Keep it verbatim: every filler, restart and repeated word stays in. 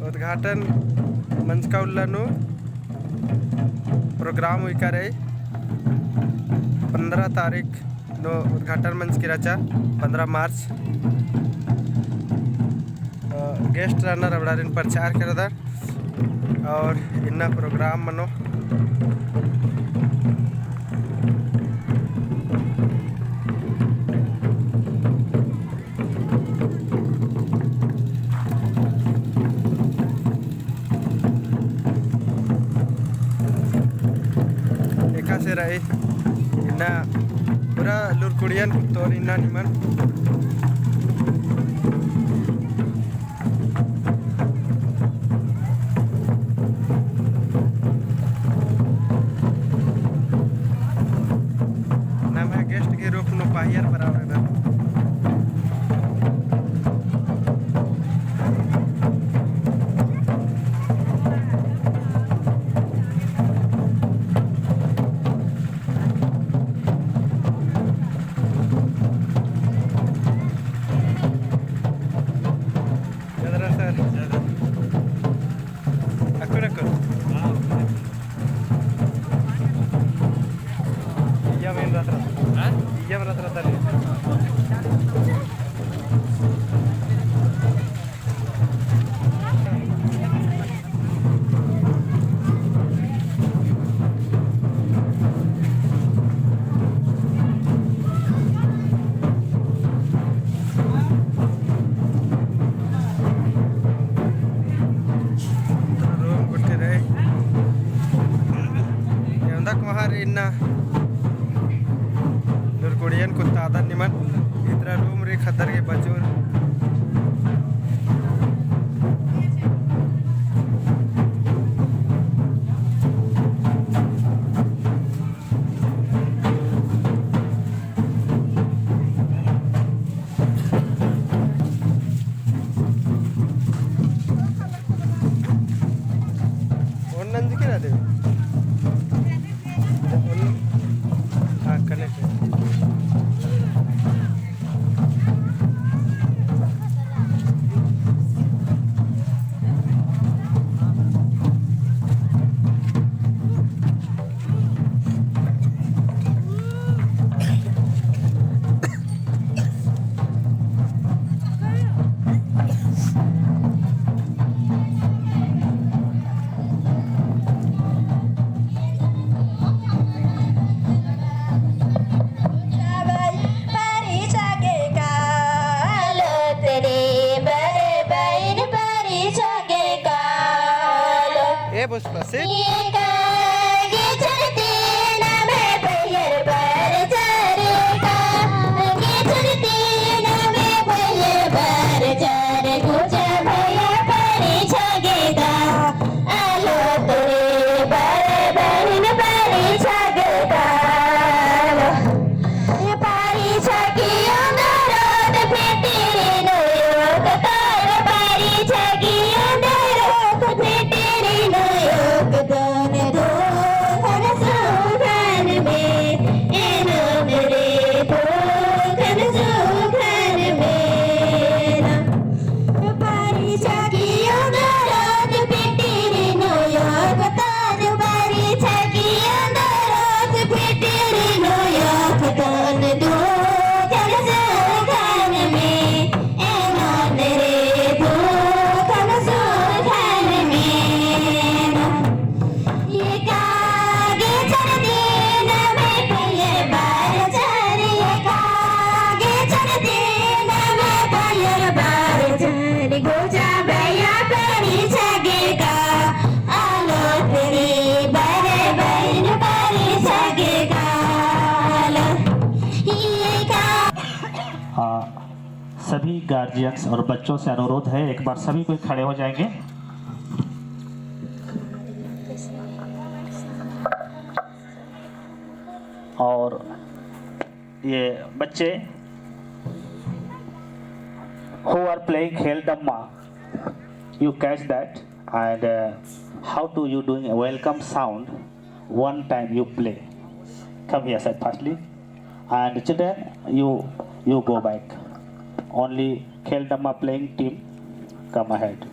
उद्घाटन मंजका उल्ला नू program उइका रई, पन्द्रह तारीख नू उद्घाटन मंजकी रहचा, पन्द्रह मार्च। अ, guest रअनर अबड़ारिन प्रचार केरदर और इन्ना program मनो। एकासे रई इन्ना पूरा लूरकुड़ियन कुत्तोर इन्ना निमन। नम्है guest के रूप नू पाहियर बराबर ना। जदरा सर। अक्कुन, अक्कुन। इय्या मेन रात रात। हाँ? इय्या मेन रात रात आली। Room गुट्ठी रई। एवंदा कोहार इन्ना लूरकुड़ियन कुत्तादन निमन। इतरा room रई खद्दर गे बचोर। ओन नंजकी ना देवी। ओन, हाँ, connect है। ए पुष्पा से। हाँ, सभी गार्जियंस और बच्चों से अनुरोध है, एक बार सभी कोई खड़े हो जाएंगे। और ये बच्चे who are playing खेल डम्मा, you catch that, and, uh, how to you doing a welcome sound, one time you play. Come here, sir, firstly. And children, you, you go back. Only खेल डम्मा playing team, कमआ हेट।